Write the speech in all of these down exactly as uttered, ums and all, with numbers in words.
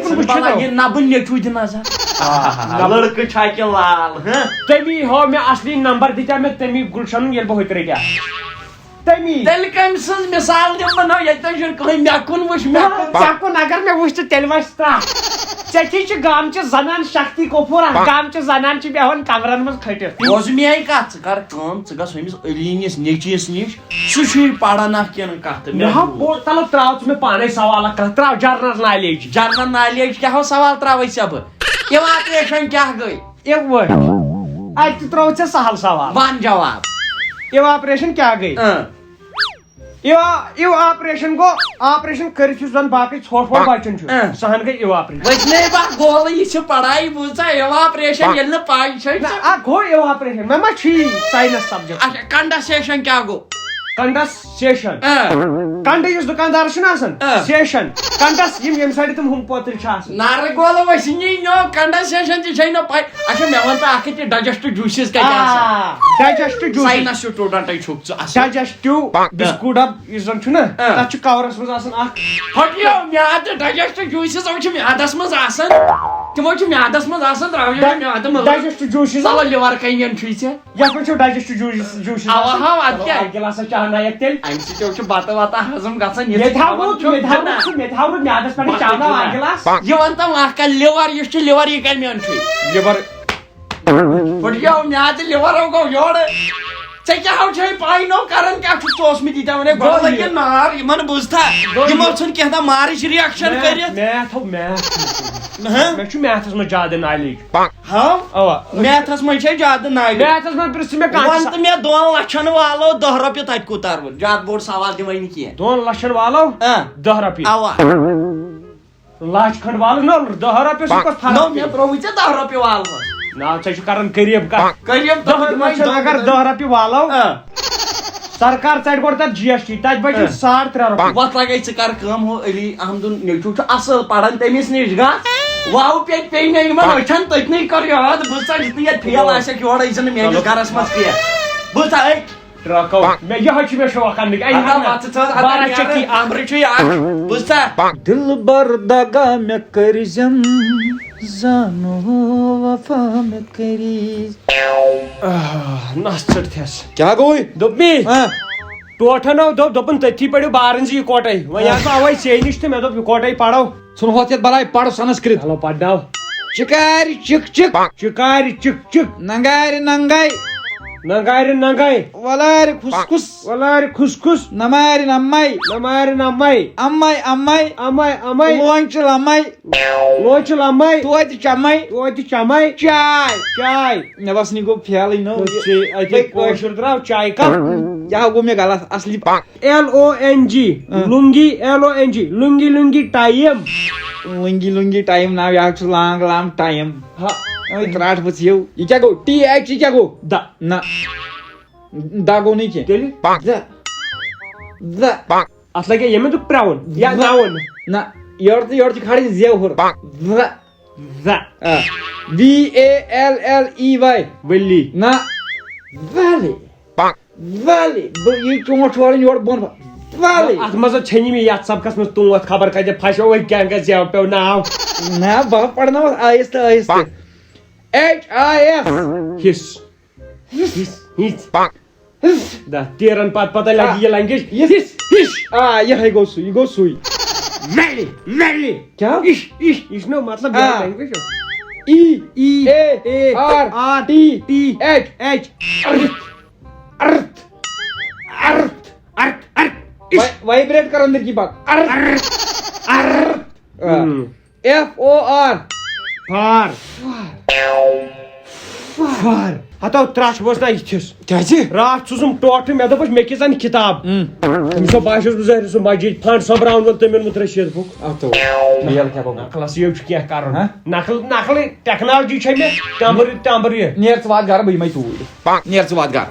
وٕچھِو۔ بَلاے، یہِ نَبہٕ نیٚچوٗ دِ نظر۔ آہا، لٔڑکہٕ چھا کہِ لال، ہہ؟ تٔمی ہٲو مےٚ اصلی نمبر، دِتیا مےٚ تٔمی گُلشنن، ییٚلہِ بہٕ ہُتہِ رٔٹیا۔ تٔمی۔ تیٚلہِ کٔمۍ سٕنٛز مثال دِمہٕ بہٕ نو، ییٚتہِ نَے چھُنہٕ کٕہٕنۍ، مےٚ کُن وٕچھ، مےٚ کُن۔ ژےٚ کُن اگر مےٚ وٕچھ تہٕ تیٚلہِ وَسہِ ترٛٹھ۔ ژےٚ تھی چھِ گامچہِ زنان شکتی کپوٗر اکھ، گامچہِ زنان چھِ بیٚہوان کمرن منٛز کھٔٹِتھ۔ بوز میٲنۍ کتھ، ژٕ کر کٲم، ژٕ گژھ ہُمِس علی نِس نیٚچوِس نِش، سُہ چھُے پران اکھ کِنہٕ کتھ۔ مےٚ ہا بوز۔ بوٚڑ، تلو ترٛاو ژٕ مےٚ پانے سوال اکھ، کانٛہہ ترٛاو جنرل نالیج۔ جنرل نالیج کیٛاہ ہو سوال ترٛاوے ژےٚ بہٕ؟ اِواپریشن کیٛاہ گٔے؟ اِوٲے۔ اتہِ تہِ ترٛوو ژےٚ سہل سوال۔ ون جواب۔ اِواپریشن کیٛاہ گٔے؟ اۭں۔ اِوا-، اِواپریشن گوٚو آپریشن کٔرِتھ یُس زن باقٕے ژھۄٹھ وۄٹھ بچان چھُ، اۭں۔ سُہ ہن گٔے اِواپریشن۔ وۄنۍ چھُنہ یہِ بس گولٕے، یہِ چھِ پڑھاے، بوٗز ژٕ، اِواپریشن ییٚلہِ نہٕ پاے چھے۔ نہ، اکھ گوٚو اِواپریشن، مےٚ ما چھُ یی ساینس سبجیکٹ۔ اچھا، کنڈسیشن کیٛاہ گوٚو؟ کنڈسیشن۔ اۭں۔ کنڈٕ یُس دُکاندارس چھُنہ آسان، اۭں۔ سیشن۔ کنڈس یِم ییٚمہِ سایڈٕ تِم ہُم پوتٕرۍ چھِ آسان۔ نارٕ گولہٕ وٕچھنی نو، کنڈسیشن تہِ چھے نہٕ پاے۔ اچھا، مےٚ وَن تہٕ اکھ، یہِ ڈایجسٹ جوٗسِز کتہِ آسان؟ آ، ڈایجسٹ جوٗسِز۔ ساینس سٹوڈنٹے چھُکھ ژٕ اصل۔ ڈایجسٹو بسکوٹ ڈب یُس زن چھُنہ، آ۔ تتھ چھُ کورس منٛز آسان اکھ۔ پھٹیو میادٕ، ڈایجسٹ جوٗسِز یِم چھِ میادس منٛز آسان۔ تِمو چھِ میادس منٛز آسان، ترٛاوان چھِ ڈا-، میادٕ منٛز۔ ڈایجسٹ جوٗسِز۔ چلو لِور کَنہِ چھُے ژےٚ۔ یتھ منٛز چھُ ڈایجسٹ جوٗسِز، جوٗسِز اوا، آسان۔ ہاو، اَدٕ چلو، کیٛاہ؟ اکھ گِلاسا چاہ نایَکھ تیٚلہِ۔ اَمہِ سۭتۍ چھُ بتہٕ وتہٕ ہضم گژھان، یہِ مےٚ تہِ ہاو تھاوان روٗد، چھُ مےٚ تہِ ہاو جِنہ۔ روٗد، مےٚ تہِ ہاو روٗد میادس پٮ۪ٹھ بتہٕ چاہ ناو جِنہ۔ اکھ گِلاس۔ یہِ وَن تہٕ وَن اکھ کَتھ، لِور یُس چھُ، لِور یہِ کَمہِ اَندٕ چھُے؟ لِور۔ پھٹیو میادٕ، لِورو گوٚو یورٕ۔ ژےٚ کیٛاہ ہو چھے پاے نو کران کیٛاہ چھُکھ ژٕ اوسمُت ییٖتیٛاہ وَنے گۄڈٕ گوٚو لٔگِتھ یہِ۔ نار یِمن بوٗزتھا؟ گوٚو یِمو یہِ۔ ژھُن کینٛہہ تام مارٕچ رِیکشن میتھ، کٔرِتھ۔ میتھ ہو، میتھ۔ ہہ؟ مےٚ چھُ میتھس منٛز زیادٕ نالیج۔ ہاو؟ اوا۔ میتھس منٛز چھے زیادٕ نالیج۔ میتھس منٛز پرٛژھ ژٕ مےٚ کانٛہہ تہِ وَن سا-، تہٕ مےٚ دۄن لَچھن والو دَہ رۄپیہِ تَتہِ کوٗتاہ روٗد؟ زیادٕ بوٚڑ سوال دِمَے نہٕ کینٛہہ۔ دۄن لَچھن والو؟ اۭں۔ دَہ رۄپیہِ۔ اوا۔ لچھ کھنڈ والہٕ نہ، دہ رۄپیہِ سۭتۍ کۄس فرق نو، پیٚیہِ؟ مےٚ ترٛووُے ژےٚ دہ رۄپیہِ والہٕ منٛز۔ نہ، ژےٚ چھُ کران قریب کتھ۔ قریب دہ دہ لچھ، دۄہ اگر دہ۔ دہ رۄپیہِ والو، آ۔ سرکار ژٹہِ گۄڈٕ تتھ جی ایس ٹی، تتہِ بچہِ آ۔ ساڑ ترٛےٚ رۄپیہِ۔ وتھ لگے، ژٕ کر کٲم، ہُہ علی احمدُن نیٚچوٗ چھُ اصل پران، تٔمِس نِش گژھ۔ واو پیٚیہِ، پیٚیہِ مےٚ یِمن پا- أچھن تٔتنٕے کر یاد، بہٕ ژٹہٕ یُتھُے یتھ فیل آسٮ۪کھ یورٕ، یہِ زن نہٕ میٲنِس چلو۔ گرس منٛز کینٛہہ۔ بہٕ ژٕ أکۍ۔ ٹرکو۔ مےٚ یِہوٚے چھُ مےٚ شوق اَننٕکۍ۔ اَے اَدا ہَنا، وَژٕ ژٕ حظ، اَدا بارہ نیرٕ۔ چکی اَمبرِ چھُ یہِ اَکھ۔ بوٗزتھا؟ دِلبر دگا مےٚ کٔرزٮ۪م زانو وفا مےٚ کٔرِز۔ آہ، نَس ژٔٹتھَس۔ کیٛاہ گوٚوُے؟ دوٚپ مےٚ۔ ہاں۔ ٹوٹھن آو دوٚپ، دوٚپُن تٔتھی پٔرِو بارن زِ یِکوٹے۔ وۄنۍ آسہٕ بہٕ اَوَے ژے نِش تہٕ مےٚ دوٚپ یِکوٹے پَرو۔ ژھُن ہۄتھ یَتھ بَلاے، پَر سنسکرت۔ چلو پَرناو۔ چِکارِ چِک چِک۔ چِکارِ چِک چِک۔ ننگارِ ننگے۔ ننگارِ ننگے۔ ولارِ کھُس کھُس۔ ولارِ کھُس کھُس۔ نمارِ نمے۔ نمارِ نمے۔ امے امے۔ امے امے۔ لونچہِ لمے۔ لونچہِ لمے۔ توتہِ چمے۔ توتہِ چمے۔ چاے۔ چاے۔ مےٚ باسان، یہِ گوٚو فیلٕے نو۔ ژےٚ اَتہِ بیٚیہِ کٲشُر درٛاو چاے کپ۔ یہِ ہا گوٚو مےٚ غلط، اصلی۔ ایل او این جی، اۭں۔ لُنگی، ایل او این جی، لُنگی لُنگی ٹایم۔ لُنگی لُنگی ٹایم ناو، یہِ حظ چھُ لانگ لام ٹایم۔ ہا۔ اے، ترٛٹھ ؤژھ یو۔ یہِ کیٛاہ گوٚو؟ ٹی ایچ، یہِ کیٛاہ گوٚو؟ دَ۔ نہ۔ دَ گوٚو نہٕ کینٛہہ۔ تیٚلہِ؟ زَ۔ زَ۔ اَتھ لَگہِ ییٚمہِ دُک پرٛاوُن یا زَ۔ ناوُن۔ نہ۔ یورٕ تہٕ یورٕ چھِ کھالٕنۍ زیو ہُر۔ زَ۔ زَ۔ آ۔ V A L L E Y. ؤلی۔ نہ۔ ویلی۔ ویلی، بہٕ یہِ چونٛٹھ چھُ والُن یورٕ بۄن۔ ویلی۔ اتھ منٛز ژھیٚنہِ مےٚ یتھ سبقس منٛز تونٛتھ، خبر کتہِ پھسیو، وۄنۍ کیٛاہ گژھِ زیو پیو ناو۔ نہ، بہٕ پرناوس آہستہٕ آہستہٕ۔ H I S. His. His. His. دا، تیرن پتہٕ پتہٕ لگہِ یہِ لنگویج۔ یہِ۔ ہِس۔ ہِش۔ آ، یِہوٚے گوٚو سُے، یہِ گوٚو سُے۔ Valley, valley. کیٛاہ؟ اِش، اِش۔ یہِ چھُنہ مطلب آ۔ یِہوٚے language. E. E. A. A. R. R. T. T. H. H. Earth. Earth. Earth. Earth. Earth. اِش۔ وای-، وایبریٹ کر اندر کی بات۔ ارتھ۔ ارتھ۔ آ۔ ہم۔ F O R. For. For. ہتو ترٛٹھ وٲژ نا یِتھِس۔ کیٛازِ؟ راتھ سوٗزُم ٹوٹھٕ، مےٚ دوٚپُس، مےٚ کِژھ اَنہِ کِتاب؟ ہم۔ تٔمِس اوس باسیوس بہٕ ظٲہِر سُہ مسجد فنڈ سۄمبراوُن وول، تٔمۍ اوٚن مُترٲے شیٖتھ بُک۔ اَتو۔ بیل کیٛاہ گوٚو؟ نقلس یہِ چھُ کینٛہہ کرُن۔ ہہ؟ نقل، نقلٕے ٹیکنالوجی چھےٚ مےٚ، تمبر، تمبر یہِ۔ نیر ژٕ وات گرٕ، بہٕ یِمے توٗرۍ۔ نیر ژٕ وات گرٕ۔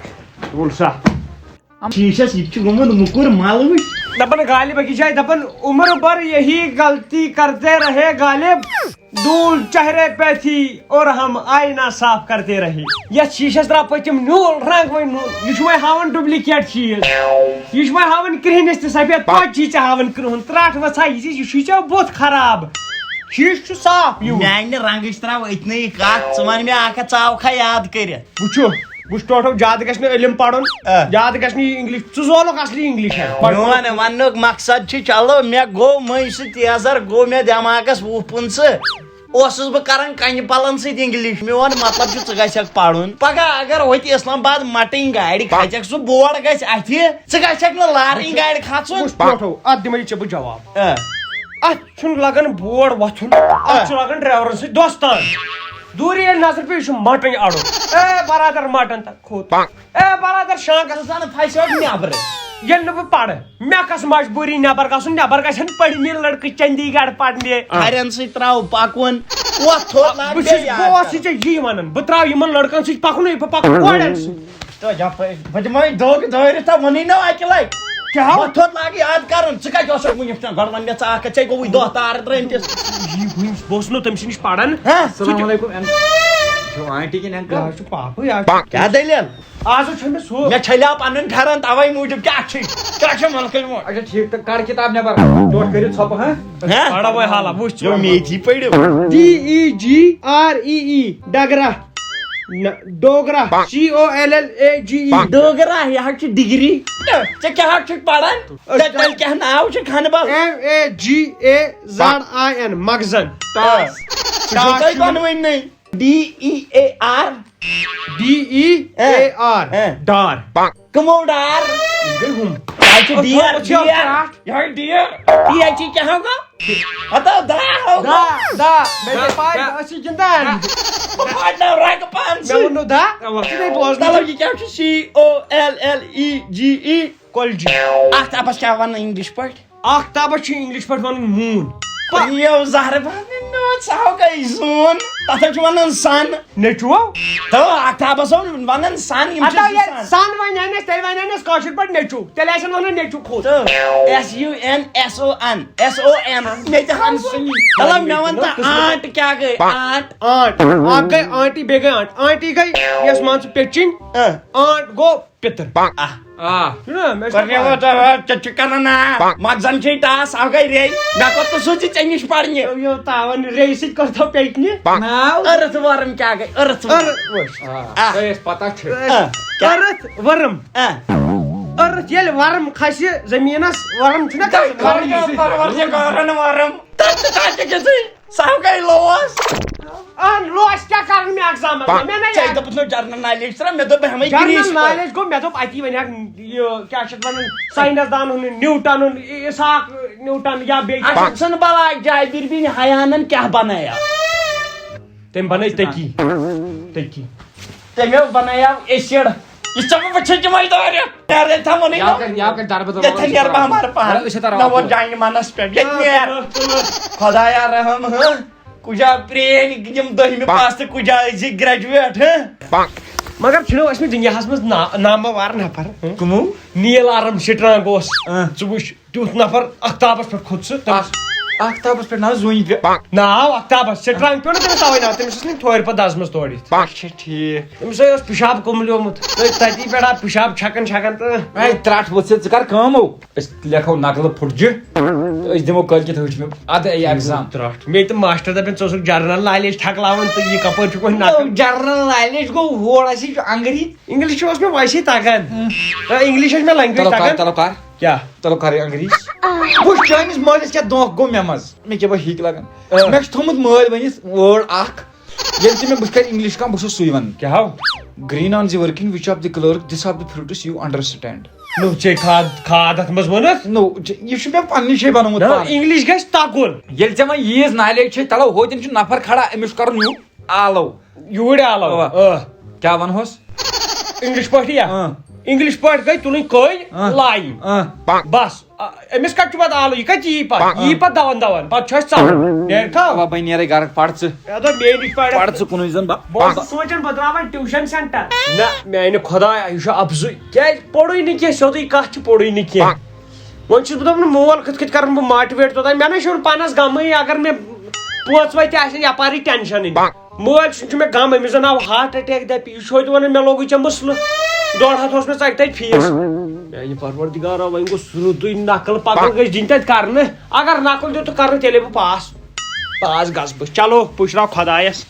ووٚن سا۔ شیٖشس یہِ تہِ چھُ گوٚمُت موٚکُر مل وٕچھ۔ دپان غالب أکِس جایہِ دپان، عمر بھر یہی غلطی کرتے رہے غالب، دھول چہرے پہ تھی اور ہم آئینہ صاف کرتے رہے۔ یتھ شیٖشس درٛاو پٔتِم نیوٗل رنگ، وۄنۍ نیوٗل۔ یہِ چھُ وۄنۍ ہاوان ڈُپلیکیٹ چیٖز۔ یہِ چھُ وۄنۍ ہاوان کرٛہنِس تہِ سفید، توتہِ چھُے ژےٚ ہاوان کرٛہُن۔ ترٛٹھ ؤژھا، یہِ چھُ، یہِ چھُے ژےٚ بُتھ خراب۔ شیٖشہٕ چھُ صاف یوٗت۔ میانہِ رنگٕچ تراو أتنٕے کتھ، ژٕ ون مےٚ اکھ کتھ، ژٕ آوکھا یاد کٔرِتھ؟ وٕچھِو، وٕچھ ٹوٹھو، زیادٕ گژھِ نہٕ علم پرُن، آ۔ زیادٕ گژھِ نہٕ یہِ انگلش، ژٕ زولُکھ اصلی انگلش۔ میون وننُک مقصد چھُ، چلو، مےٚ گوٚو مٔنٛزۍ سُہ تیزر، گوٚو مےٚ دٮ۪ماغس وُہ پٕنٛژٕ۔ اوسُس بہٕ کران کنہِ پلن سۭتۍ انگلش۔ میون مطلب چھُ، ژٕ گژھکھ پرُن۔ پگاہ اگر ہوٚتہِ اسلام آباد مٹٕنۍ گاڑِ کھژکھ، سُہ بورڈ گژھِ اتھِ، ژٕ گژھکھ نہٕ لارٕنۍ گاڑِ کھژُن۔ وٕچھ ٹوٹھو، اتھ دِمے ژےٚ بہٕ جواب۔ آ۔ اتھ چھُنہٕ لگان بورڈ وۄتھُن، اتھ چھُ لگان ڈرایورن سۭتۍ دوستان۔ دوٗرِ ییٚلہِ نظر پیٚیہِ، یہِ چھُ مٹٕنۍ اڑُن۔ اے برادر، مٹن تہٕ کھوٚت۔ اے برادر، شانٛکس۔ ژٕ زن پھسیوکھ نیبرٕ۔ ییٚلہِ نہٕ بہٕ پرٕ، مےٚ کۄس مجبوٗری نیبر گژھُن؟ نیبر گژھن پٔرمٕتۍ لڑکہٕ چندی گڑھ پرنہِ۔ ہرٮ۪ن سۭتۍ تراو پکُن۔ وۄتھ تھوٚد لاگ بہٕ چھُس، بیٚیہِ یاد بہٕ اوسُے کر۔ ژےٚ یی ونان، بہٕ تراو یِمن لڑکن سۭتۍ پکُن، بہٕ پکہٕ کورٮ۪ن سۭتۍ۔ تہٕ یپٲرۍ بہٕ دِمے دٔگ دٲرِتھ، تہٕ ووٚنُے نہ اکہِ لٹہِ۔ کیٛاہ؟ وۄتھ تھوٚد لاگ یاد کرُن۔ ژٕ کتہِ اوسُکھ وُنیُک تام؟ گۄڈٕ ون مےٚ، ژٕ اکھ کتھ، ژےٚ گوٚوُے دۄہ تارٕ درٲمتِس۔ یی وٕنہِ، بہٕ اوسُس نہٕ تٔمۍ سٕے نِش پران۔ ہہ؟ السلام علیکم۔ یہِ چھُ آنٹی کِنہٕ انکل؟ یہِ حظ چھُ پاپہٕ، یہِ حظ چھُ کیٛاہ دٔلیٖل؟ آز حظ چھُ مےٚ سُہ۔ مےٚ چھٔلیو پنُن پھٮ۪رن، توے موٗجوٗب۔ کیٛاہ چھُے؟ کیٛاہ چھُ ملکٕچ موج؟ اچھا ٹھیٖک، تہٕ کڑ کتاب نٮ۪بر۔ ٹوٹھ کٔرِو ژھۄپہٕ، ہہ؟ ہہ؟ پرو وۄنۍ حالہ، وٕچھ ژٕ۔ یو میتھی پٔرِو۔ ڈی ای جی آر ای ای، ڈگرا۔ نہ، Dogra, C O L L A G E۔ Dogra, یہِ حظ چھِ ڈگری۔ ژےٚ کیٛاہ حظ چھُکھ پران؟ ژےٚ، تیٚلہِ کیٛاہ ناو چھُ کھنہٕ بل؟ M A G A Z I N، مخزن۔ ٹاس۔ سُہ چھُو تۄہہِ دۄنوٕنی۔ D E A R۔ D E A R۔ A. Dear. کٕمو ڈار؟ یِم گٔے ہُم۔ تۄہہِ چھِ ڈیر، ڈیر۔ یِہوٚے ڈیر۔ ٹی ایچ ای کیٛاہ ہوگا؟ ہتا دا ہوگا۔ دا، دا۔ مےٚ چھِ پاے، دا۔ أسۍ چھِ گِنٛدان۔ بہٕ پھاٹناو رگہٕ پانہٕ مےٚ سۭتۍ۔ ووٚن نہٕ دا۔ اَوا۔ ژٕ نَے بوز نہٕ۔ چلو، یہِ کیٛاہ چھُ؟ C O L L E G E؟ کۄلجہِ۔ اَتھ اَپَس کیٛاہ وَنہٕ اِنٛگلِش پٲٹھۍ؟ آختابس چھُ انگلش پٲٹھۍ ونان moon۔ یِیو زہرٕ بابہِ میون، سُہ ہاو گٔے زوٗن۔ تتھ حظ چھِ ونان sun۔ نیٚچوٗ؟ تو آختابس ہو ونان sun، یِم چھِ ادا زٕ ییٚلہِ sun۔ Sun ونہِ ہن أسۍ، تیٚلہِ ونہِ ہن أسۍ کٲشِر پٲٹھۍ نیٚچوٗ۔ تیٚلہِ آسن ونان نیٚچوٗ کھوٚت۔ تو S U N S O N، S O N۔ مےٚ تہِ ہن سُنی۔ مطلب مےٚ ون تہٕ aunt کیٛاہ گٔے؟ Aunt۔ Aunt۔ اکھ گٔے aunty، بیٚیہِ گٔے aunt۔ Aunty گٔے یۄس مان ژٕ پیٚچِنۍ۔ اۭں۔ Aunt گوٚو پِتٕر۔ آ۔ چھُنہ، مےٚ چھُ کوٚر مےٚ پَے۔ وۄنۍ ژےٚ، ژےٚ چھُ کَران نا۔ مۄخصر چھے ٹاس، اَوٕ گٔے ریٚے۔ مےٚ کوٚر تہٕ سوٗزِ ژےٚ نِش پَرنہِ۔ یہِ تاوَن ریٚیہِ سۭتۍ کوٚر تھو پیٚٹنہِ۔ ناو؟ Earth worm کیٛاہ گٔے؟ Earth worm۔ Earth worm۔ آ، آ۔ تۄہہِ ٲس پَتہ چھِ۔ آ، کیٛاہ؟ Earth worm۔ آ۔ Earth ییٚلہِ worm کھسہِ زٔمیٖنَس، worm چھُنہ کھسان؟ پروردگارن worm۔ تَتھ تہِ تَتھ تہِ کیٛاہ ژٕے؟ سُہ ہاو گٔے لوس۔ اہن، لوس کیٛاہ کرن مےٚ ایگزامس منٛز؟ مےٚ نَے ژےٚ یاد۔ دوٚپُتھ نہٕ general knowledge ترٛاو، مےٚ دوٚپ بہٕ ہٮ۪مَے general گریٖس پٲٹھۍ۔ Knowledge گوٚو، مےٚ دوٚپ اَتی وۄنۍ اکھ، یہِ، کیٛاہ چھِ اَتھ وَنان، ساینس دان ہُنٛد، نیوٹن ہُنٛد، اِسحاق نیوٹن یا بیٚیہِ اَسہِ چھُنہٕ بلاے جابر بن حیانن کیٛاہ بنایو؟ تٔمۍ بنٲے تٔکی۔ تٔکی۔ تٔمۍ بنایو acid۔ یہِ ژےٚ بہٕ وٕچھِ تِمَے دورِ۔ یارٕ، تھاوُن یہِ یاو کَرِ، یاو کَرِ دربہٕ ییٚتٮ۪ن دربہٕ نیرٕ بہٕ ہمارٕ پہن۔ أسۍ ہٮ۪تھ نہ ووت راوو۔ جانہِ منَس پٮ۪ٹھ۔ ییٚتہِ نیر۔ خۄدایا رحم، ہہ؟ کُجا پرٛٲنۍ یِم دٔہمہِ پاس تہٕ کُجا أزِکۍ graduate، ہہ؟ مگر چھِنہٕ ٲسمٕتۍ دُنیاہَس منٛز نا-، ناماوار نفر، ہہ؟ کٕمو؟ نیل آرم سٹرانگ اوس۔ اۭں۔ ژٕ وٕچھ، تیُتھ نفر اختابس پٮ۪ٹھ کھوٚت سُہ۔ تٔمِس اَکھ، اختابس پٮ۪ٹھ نہ حظ زوٗنہِ ترٛےٚ۔ ناو اختابس، سٹرانگ پیوٚو نہٕ تٔمِس توے ناو، تٔمِس ٲس نہٕ تھورِ پتہٕ دزمٕژ تورٕ یِتھ۔ اچھا، ٹھیٖک۔ تٔمِس ہے اوس پِشاب کُملیومُت۔ تٔتھی پٮ۪ٹھ آو پِشاب چھکان چھکان تہٕ۔ اے، ترٛٹھ ؤژھ ژٕ، ژٕ کر کٲم او۔ أسۍ لیکھو نقلہٕ پھُٹجہِ۔ تہٕ أسۍ دِمو کٲلۍ کٮ۪تھ ہُچ مےٚ۔ اَدٕ اے exam۔ ترٛٹھ۔ مےٚ تہِ ماسٹر دَپان، "ژٕ اوسُکھ general knowledge تھکلاوان تہٕ یہِ کپٲرۍ چھُکھ وۄنۍ نقل؟" General knowledge گوٚو ہور اَسہِ، یہِ چھُ انگریٖزی۔ English اوس مےٚ ویسے تگان۔ ہم۔ تہٕ English ٲس مےٚ language چلو کر، تگان۔ چلو کر۔ کیٛاہ؟ چلو کر یہِ انگریٖزی۔ وٕچھ، چٲنِس مٲلِس کیٛاہ دھونٛکھ گوٚو مےٚ منٛز۔ مےٚ کیٛاہ بہٕ ہیٚکۍ لگان۔ آ۔ مےٚ چھُ تھوٚمُت مٲلۍ ؤنِتھ word اکھ۔ ییٚلہِ تہِ مےٚ بہٕ کرٕ English کانٛہہ، بہٕ چھُس سُے وَنان۔ کیٛاہ ہو؟ Green on the working, which of the clerk, this of the fruits you understand? نو ژےٚ کھاد، کھاد اَتھ منٛز ووٚنُتھ؟ نو، ژےٚ، یہِ چھُ مےٚ پننہِ جایہِ بنومُت نہ، پانہٕ۔ English گژھِ تَگُن۔ ییٚلہِ ژےٚ وۄنۍ ییٖژ knowledge چھے، تَلو ہوتٮ۪ن چھُ نفر کھڑا، أمِس چھُ کرُن یوٗ آلو۔ یوٗرۍ آلو۔ اوا۔ آ۔ کیٛاہ وَنہوس؟ English پٲٹھۍ یا؟ آ۔ English پٲٹھۍ گٔے تُلٕنۍ کٔلۍ، آ۔ لایِنۍ۔ آ۔ بس۔ آ، أمِس کَتہِ چھُ پَتہٕ آلو؟ یہِ کَتہِ یِیہِ پَتہٕ؟ آ۔ یِیہِ پَتہٕ دَوَن دَوَن، پَتہٕ چھُ اَسہِ ژَلُن۔ نیرِ کھا؟ اَوا، بہٕ نیرَے گَرٕ، پَر ژٕ۔ مےٚ دوٚپ، مےٚ نِش پَرِ۔ پَر ژٕ کُنُے زوٚن، بہٕ، بہٕ اوسُس سونٛچان، بہٕ ترٛاوَن tuition center۔ نہ، میٛانہِ خۄدایا، یہِ چھُ اَپزُے۔ کیٛازِ پوٚرُے نہٕ کینٛہہ، سیوٚدُے کَتھ چھِ، پوٚرُے نہٕ کینٛہہ۔ وۄنۍ چھُس بہٕ دَپان، مول کِتھ کٔنۍ کَرَن بہٕ motivate توٚتام؟ مےٚ نہ چھُنہٕ پانَس غمٕے، اگر مےٚ پوٚژھ وَتہِ آسہِ، یَپارٕے tension۔ مول سُنٛد چھُ مےٚ غم، أمِس زَن آو heart attack دَپہِ، یہِ چھُ ہوتہِ وَنان، مےٚ لوگُے ژےٚ مسلہٕ، ڈۄڈ ہَتھ اوس مےٚ ژَکہِ تَتہِ fees۔ میٛانہِ پروردگارا، وۄنۍ گوٚو سُنُتُے، نقل پَکُن گٔژھ دِنۍ تَتہِ کَرنہٕ۔ اگر نقل دیُت تہٕ کَرنہٕ، تیٚلے بہٕ pass۔ آز گژھٕ بہٕ۔ چلو، پُشراو خۄدایَس۔